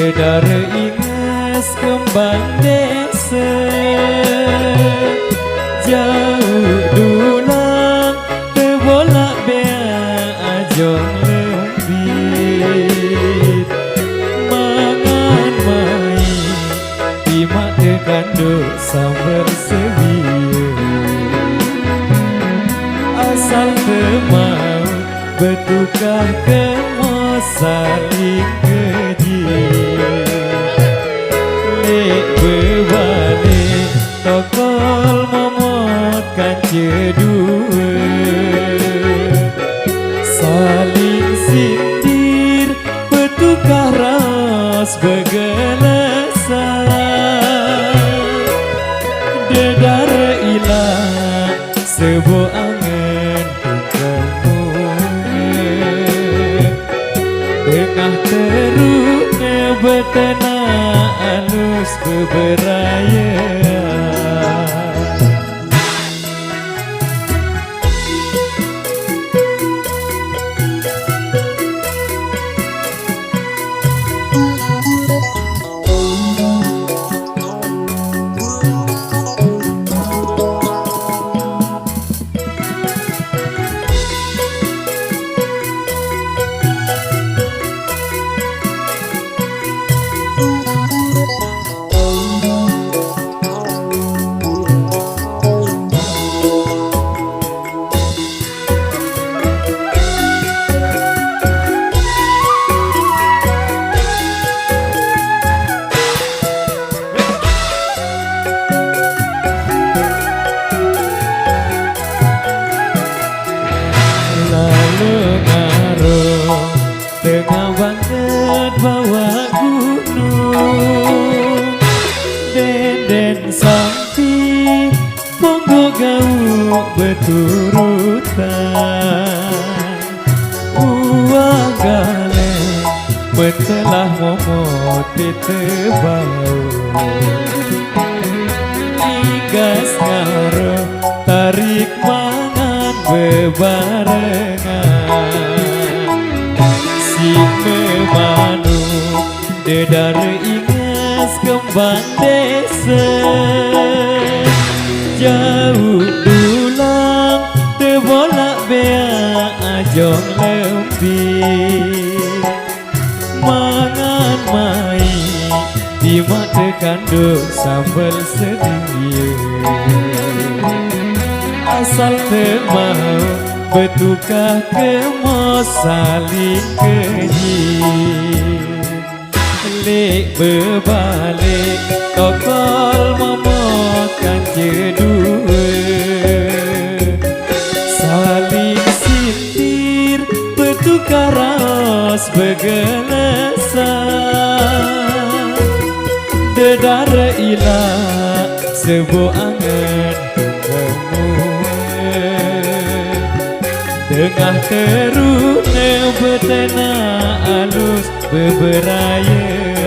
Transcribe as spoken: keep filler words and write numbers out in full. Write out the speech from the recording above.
Dara inges kembang desa, jauh dulang tebolak beak ajong lembit. Mangan mai, timak tekanduk sambal sebiu. Asal temau betukar kemo saling keji. Lek bebalik tokol momot kance dua. Saling sindir betukar raos begelesar. Dedara ilak sebo angen tungkemu. Tengah teruk betena alus beberaya. Lalu ngarung tengah banget bawah gunung. Denden sampi ponggok gauk beturutan. Uang galeng betelah momot tebau. Igas ngaro tarik mangan bebarengan. Si memanu dedara inges kembang desa. Jauh dulang tebolak beak ajong lembit. Mangan mai, timak tekanduk sambal sedia. Asal temau betukar kemo saling keji. Lek bebalik tokol momot kance dua. Saling sindir betukar raos begelesar. Dedara ilak sebo angen tungkemu. Tengah teruk betena alus beberaya.